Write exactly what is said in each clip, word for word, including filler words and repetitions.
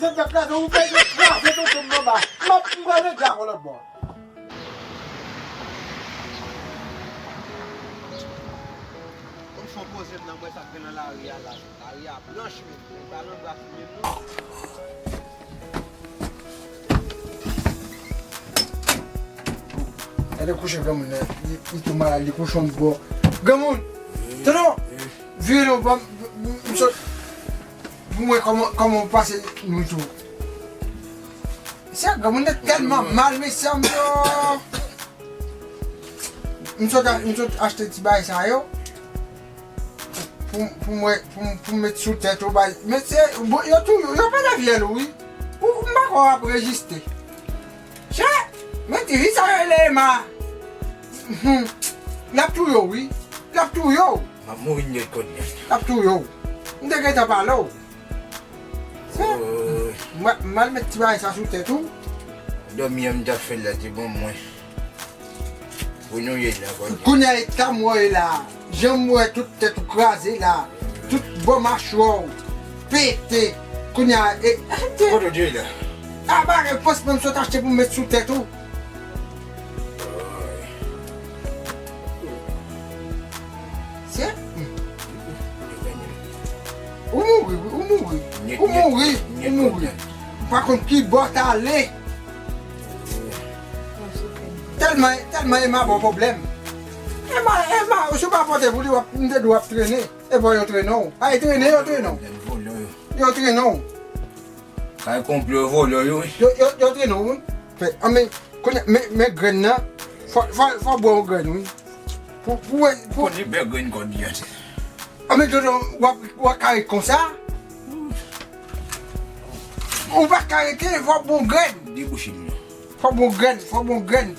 Se te kraze, ou pèdi kraze tonton m anba. M ap, m pral regle avè w lòt bò. Kòm fò poze m nan, m wè sa k gen nan lari a la. Lari a blanch menm. Nèg pa nan gras menm non. Gade kouche granmoun nan, li, li tou malad, li kouche yon bò. Granmoun, tonton, vire non, ban m, m, m sot pou m wè kòman, kòman w pase nwit ou. Se granmoun nan tèlman mal, mesye, m yo. M sot a, m sot achte ti bagay sa yo. Pou, pou, pou mwen, pou, pou met sou tèt ou bay. Men se, bon, yo tou, yo, yo pa nan vyèl ou, wi. Ou, ou pa kwè w ap reziste. Chè, men ti fi sa rele Ema. Hmm. L ap touye w, wi. L ap touye w. M ap mouri nèt kòd nèt. L ap touye w. M te gentan pale w. Mwen, mwen al met ti bagay sa sou tèt ou. Dòmi an m t ap fè l la te bon mwen. Pou nou ye la, kounye a. Kounye a, eta m wè la. Jan m wè tout tèt ou kraze la. Tout bò machwa w pete. Kounye a, e, e, te. Kote w te ye la? A, bagay pòs mwen m sot achte pou m met sou tèt ou. Se? Ou mouri, wi, ou mouri. Ou mouri, ou mouri. M pa konn ki bò w t ale. Tèlman, tèlman Ema ba w pwoblèm. Ema, Ema, si w pa pote pou li, w ap, m te di w ap trennen. E pa yo trennen w. A, e trennen yo trennen w. Yo trennen w. Kay konplo vòlò yo, wi. Yo, yo, yo trennen w, wi. Fè, anben, kounye, men, men grenn nan. Fò, fò, fò bwè yon grenn, wi. Pou, pou, pou. Konnen bè grenn kòd li an. Anben, tonton, w ap, w ap kare konsa. Ou pa kare ke, fò bon grenn. Debouche m nan. Fò bon grenn, fò bon grenn.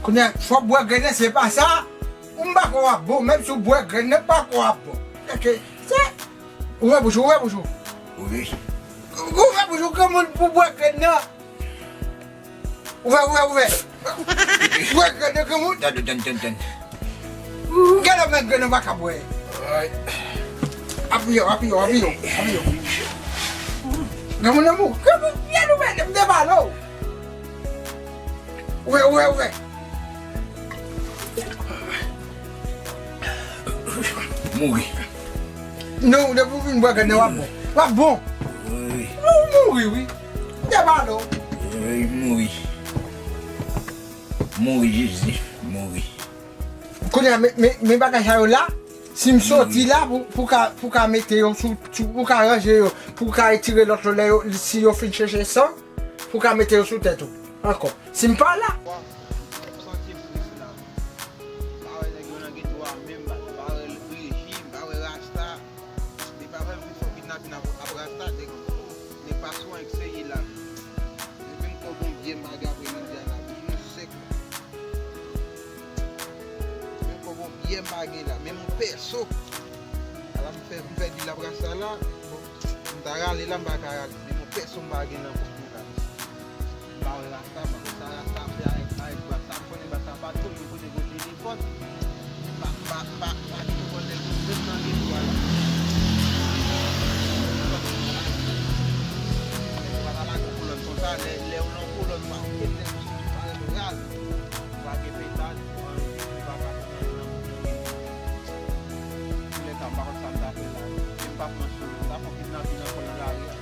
Kounye a, fò bwè grenn nan, se pa sa. Ou m pa kwè w ap bon, menm si w bwè grenn nan, m pa kwè w ap bon. Èske, se, ouvè bouch ou, ouvè bouch ou. Ouvè. Ouvè bouch ou, granmoun, pou bwè grenn nan. Ouvè, ouvè, ouvè. Ouvè grenn nan, granmoun. Tann, tann, tann, tann. Gade men grenn nan pa ka bwè. Apiye w, apiye w, apiye w, apiye w. Granmoun nan mou. Granmoun, granmoun, m te pale w. Ouvè, ouvè, ouvè. Mouri. Non, depi w vin bwè grenn nan, w ap bon. W ap bon. Wi. Ou mouri, wi. M te pale w. Wi, mouri. Mouri, Jezi, mouri. Kounye a, men, men, men bagay sa yo la, si m soti la, pou, pou ka, pou ka mete yo sou, sou, pou ka ranje yo, pou ka retire lòt yo, lè yo, si yo fin chèche san, pou ka mete yo sou tèt ou ankò. Si m pa la. Santi m tris la. Pa wè nèg yo nan geto a menm, pa wè rejim, pa wè rasta. Li pa menm ki fò kidnapin ap, ap rasta, nèg, nèg pa sou anyen k seye la. Depi m kwè bon byen m pa gen apre jodi a la, bouch mwen sèk. Depi m kwè bon byen m pa gen la, menm yon pèso. Ala m fè, m pèdi la rasta la, bon, m ta rale la, m pa ka rale. Menm yon pèso m pa gen nan kont mwen la. M pa wè rasta, m pa wè sa rasta ap fè avèk, avèk bwa sa. M konnen bwa sa pa twò, m konnen gon telefòn. M pa, m pa, m pa, m pa gen telefòn nèg yo menm nan geto a la. Nèg yo pa ka lage yon kolòn konsa, lè, lè w nan yon kolòn, pa gen nèg ki parèt raz. Ou pa gen petal, ou pa gen anyen, ou pa ka fè anyen nan moun nan geto. Antoulèka, m pa konn sa m ta fè la. Si m pa pran sou, m ta fè kidnapin ankò nan lari a.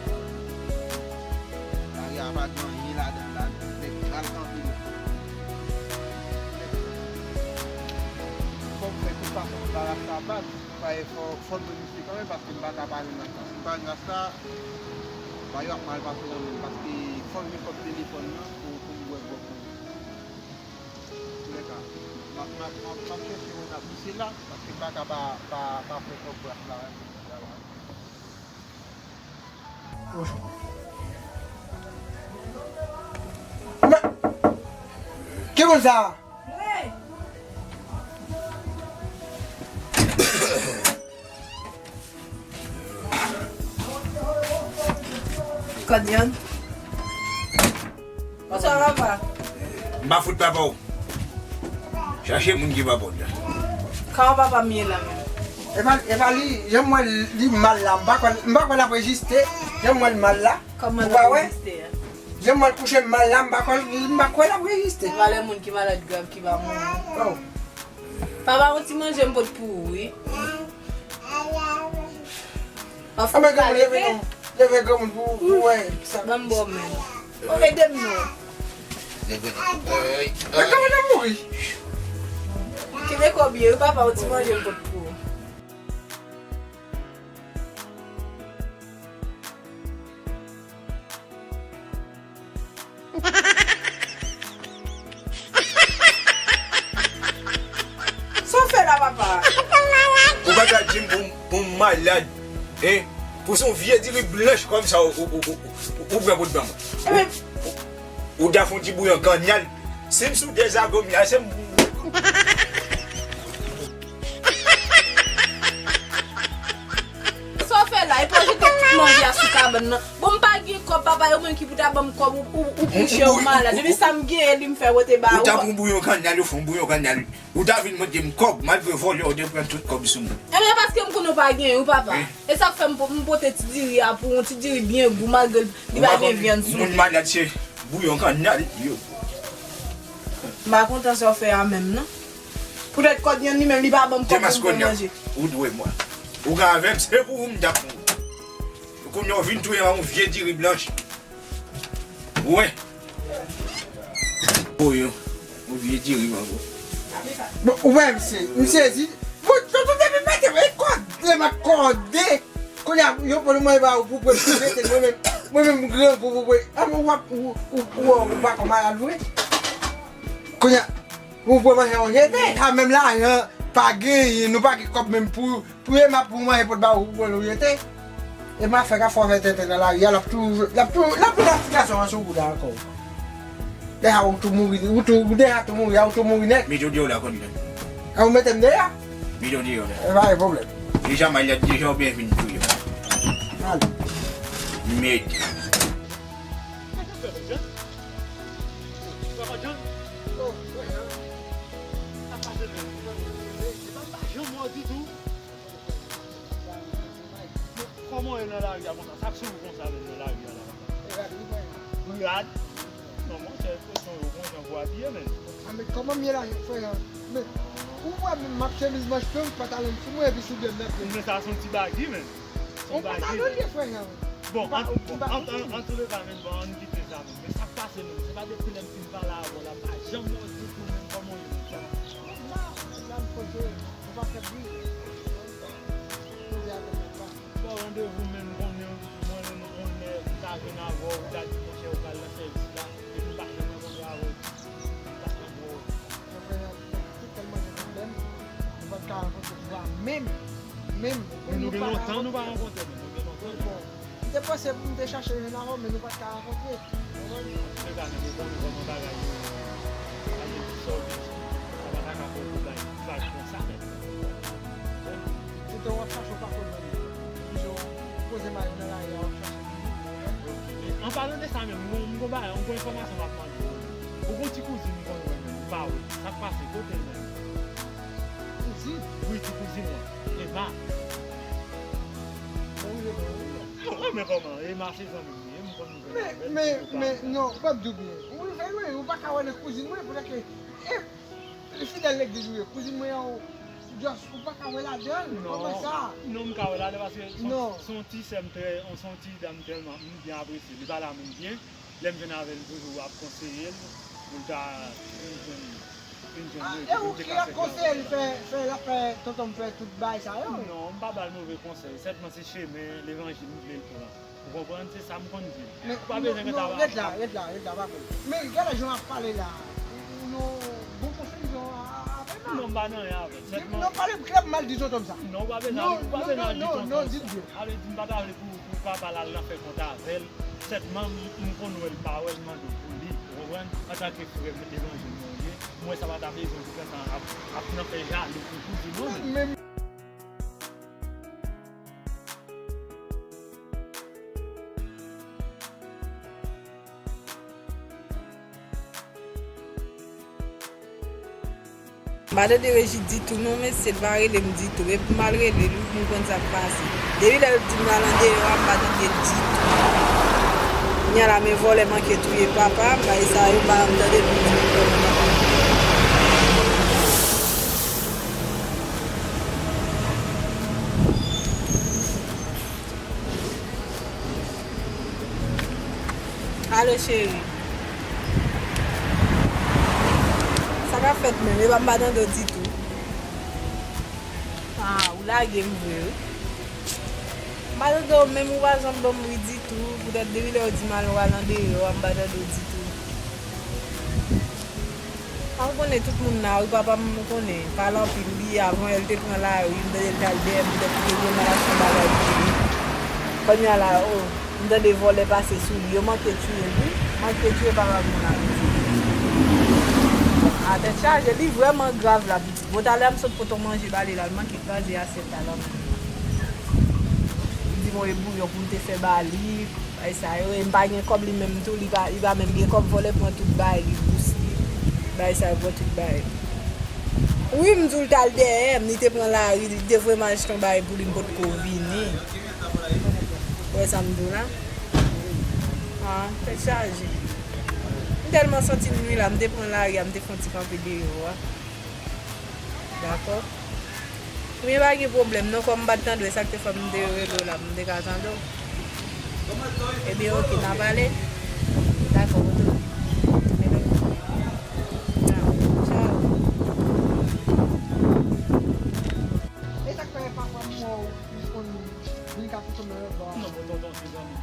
Lari a pa gen anyen ladan l la, nèg pral kanpe la. Fò m fè tout fason pou m pa rasta baz, fò, fò, fò m reziste kanmenm, paske m pa ka pa jwenn rasta. Si m pa jwenn rasta, bagay yo ap mal pase kanmenm, paske fò m jwenn kòb telefòn nan pou, pou m bwè gwòg mwen. Antoulèka, m ap, m ap, m ap, m ap chèche yon ap pouse la, paske m pa ka pa, pa, pa fè kòb bras la. Ki moun sa? Kòdyann. Kòman sa va? M pa fout papa w. Chache moun ki pa bon la. Kòman papa m ye la menm? Epa, epa li, jan m wè li mal la, m pa kwè, m pa kwè l ap reziste. Jan m wè l mal la. Kòman l ap reziste a? Jan m wè l kouche mal la, m pa kwè, m pa kwè l ap reziste. Se valè moun ki malad grav ki pa mouri. Oh. Papa, yon ti manje m pot pou ou, wi. Anben, granmoun, leve non. Leve, granmoun, pou, pou wè sa. Ban m ba w men. Ou ede m non. Men kòman l ap mouri? Kenbe kòb yo, wi, papa, yon ti manje m pot pou ou. Sa w fè la, papa? Ou pa ka di m pou m, pou m malad, hein? Pou se yon vye diri blanch kòmsa ou, ou, ou, ou, ou, ou pran pou ban mwen. Ou, ou, ou ta fè yon ti bouyon kannal. Si m sou dezagwom la, se m. Sa w fè la? Epi w jete tout manje a sou kabann nan. Bon, m pa gen kòb, papa, yo menm ki pou ta ban m kòb, ou, ou, ou kouche, ou malad. Depi sa m genyen, li m fè wote ba ou. Ou ta pran bouyon kannal, ou fè yon bouyon kannal. Ou ta vin mande m kòb, malgre vòlè, ou te pran tout kòb sou mwen. Ebyen, paske m konnen w pa genyen, wi, papa. E sa k fè m po-, m pote ti diri a pou ou, yon ti diri byen gou, malgre li pa gen vyann sou li. Moun malad se bouyon kannal yo. M pa kontan sa w fè a menm, non. Poutèt kòd nyann li menm, li pa ban m kòb pou m pran manje. Ou dwe mwen. Ou gen avè m, se pou ou m t ap mouri. Kounye a w vin touye yon vye diri blanch. Ou wè? Ou yo. Yon vye diri mango. Bon, ou wè, misye, m sezi. Bon, tonton depi mete, e kòde, m ap kòde. Kounye a, yo pran manje ba ou pou pran mete, mwen menm, mwen menm, m grangou pou pran. A, mwen w ap, ou, ou, ou, ou pa kòman al vre. Kounye a, ou pran manje, ou jete. A, menm lajan, pa genyen, nou pa gen kòb menm pou, pou Ema, pou manje pot ba ou, pou l jete. Ema fè ka fò fè tenten nan lari a, l ap toujou, l ap toujou, l ap toujou ap ti gason an sou wout la ankò. Deja ou tou mouri, ou tou, ou deja tou mouri, a ou tou mouri nèt. Mete w deyò la, kòd mwen. A ou mete m deyò? Mete w deyò la. E pa gen pwoblèm. Deja malad, deja ou byen vin touye m. Al. Mete. Kòman w ye nan lari a konsa? Sa k sou ou konsa menm nan lari a la, papa? Rad? Non, monchè, kesyon yo, bon jan pou abiye, menn. A, men kòman m ye la, frè Jan? Men, ou wè, men, m ap chemiz manch pen, pantalon sou mwen, epi soulye m nan pye m. Men sa se yon ti bagi, menn. Se yon pantalon li ye, frè Jan. Bon, an, an, an, an tou le ka, menn, bon, ann kite sa, menn. Men sa k pase, menn, se pa depi lè m fin pale avè w la, m pa janm wè w ditou, menn, kòman w ye, menn, sa? Bon, m la, m la, m poze, m pa fè bri. Poze avè m, m pa. Ba w randevou, menn, konnen mwen menm, yon lè m ta jwenn avè w, ou ta di, monchè, ou pral nan sèvis la, epi m pa janm rankontre avè w ditou, m pa janm wè w. Monchè, nou te tèlman gen pwoblèm, nou pa t ka rankontre vwa menm, menm. Men nou gen lontan nou pa rankontre, menn, nou gen lontan. Bon, m te panse pou m te chache jwenn avè w, men nou pa t ka rankontre. Antouka, nèg, ou konnen kòman bagay yo ye. Sa vle di, sa w di, sa pa ta ka fè w pou bay vag konsa, nèg. Toutan w ap chache, w pa ko jwenn li. Ou poze m al nan lari a, w ap chache toujou. An palan de sa menm, m gon, m gon bagay, m gon enfòmasyon m ap mande w. Ou gon ti kouzin m konn wè menm, m pa wè. Sa k pase? Kote l menm? Kouzin? Wi, ti kouzin mwen. Ema. Bon, wi, wi, wi. Mwen renmen kòman Ema se zanmi m ye, m konn jwenn avè l. Men, men, men, non, ban m di w byen. Ou rive lwen, ou pa ka wè nan kouzin mwen, poutèt ke, e, li fidèl legliz ou ye. Kouzin mwen an, ou, just, ou pa ka wè ladan l, kòman sa? Non, m ka wè ladan paske se yon, se yon ti sè m trè, se yon ti dam tèlman m byen apresye. Li pale a moun byen. Lè m jwenn avè l, m toujou ap konseye l pou l ta vin jwenn, vin jwenn mwen, epi pou m te ka fè travay la. Ah, e ou ki ap konseye l fè, fè, l ap fè tonton m fè tout bagay sa yo? Non, m pa ba l move konsèy. Sèlman se chemen levanjil m vle l pran. Ou konprann? Se sa m konn di l. Ou pa bezwen gen travay. Ret la, ret la, ret la, pa pè. Men gade jan w ap pale la. Ou, ou, non, bon konsèy jan w a, a, a fè la. Non, m pa nan anyen avè l. Sèlman. Non, pale klè, m mal di tonton m sa. Non, ou pa bezwen, ou pa bezwen al di tonton m sa. Sa vle di m pa ta vle pou, pou papa l al nan fè kont avè l. Sèlman, m, m konn wè l pa wè l, m mande w pou li. Ou konprann? Antanke frè m levanjil mwen ye, m wè sa pa ta bezwen pou fè sa ap, ap nan fè jalou pou kouzin mwen menm. M pa tande Reji ditou non mesye, l pa rele m ditou. Epi m al rele l wi pou m konn sa k pase. Depi lè l di m l al andeyò a, m pa tande l ditou. Kounye a la men vòlè manke touye papa, bay sa yo pa janm tande pou m di m vòlè manke. Alo cheri. Sa k ap fèt menm? Epa m pa tande w ditou. Ah, ou lage m vre wi. M pa tande w menm, ou pa janm ban m ri ditou. Poutèt depi lè yo di m al, ou al andeyò a, m pa tande w ditou. Ah, ou konnen tout moun la wi, papa m ou konnen, pale anpil wi, avan yè l te pran lari, m tande l t al dèyè m poutèt li te vle m al achte yon bagay pou li. Kounye a la, oh, m tande vòlè pase sou li, yo manke tiye l wi, manke tiye papa m nan la wi. Bon, a tèt chaje, li vrèman grav la pitit. Bon, talè a m sot pote yon manje ba li la, l manke kraze asyèt la nan men m. Li di m yon bouyon pou m te fè ba li. Bay sa yo, e m pa gen kòb li menm tou, li pa, li pa menm gen kòb, vòlè pran tout bagay, li bous li. Bay sa yo pran tout bagay. Wi, m di w l t al dèyè m, li te pran lari, li te voye m al achte yon bagay pou li, m potko vini. Ou wè sa m di w la? Ah, tèt chaje. M tèlman santi m nwi la, m te pran lari a, m te fè yon ti kanpe deyò a. Dakò. Ebyen, pa gen pwoblèm non, kòm m pa t tande w, e sa k te fè m te rele w la, m te ka tande w. Ebyen, oke, n a pale. Dakò, oke. Ebyen, tchaw. E sa k fè pafwa m wè w, m konn vin ka fout nan lòt bò a. Non, bon, tonton, se zanmi.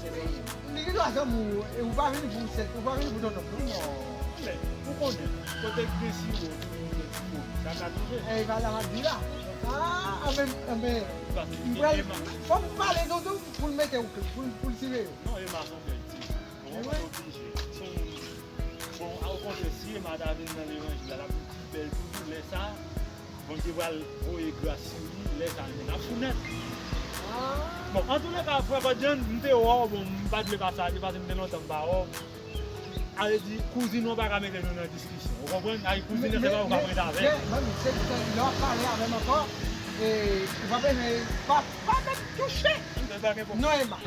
Se zanmi. Li gen dwa zanmi w, e ou pa vini pou sèt, ou pa vini pou tonton, non? Non, men, ou konnen, kote k gen siwo, tou moun gen siwo. Sa ka touche. E, pa sa m ap di la. Ah, anben, anben, m pral, fò m pale tonton pou l mete w, pou l, pou l siveye w. Non, Ema se yon bèl ti. Ou konprann, oblije. Se yon, bon, a, okontrè, si Ema ta vin nan levanjil la, l ap yon ti bèl toujou, lè sa, Bondye pral voye gras sou li, lè sa l vin ap fou nèt. Bon, antouleka, frè Kòdyann, m te wè w, bon, m pa t vle pase ale, paske m gen lontan m pa wè w. A vle di, kouzin ou pa ka mete nou nan diskisyon. Ou konprann? Ay, kouzin nan, se pa ou k ap ret avè l. Men, men, men, lè w ap pale avè m ankò, e, ou pa bezwen, pa, pa menm touche. Non, Ema.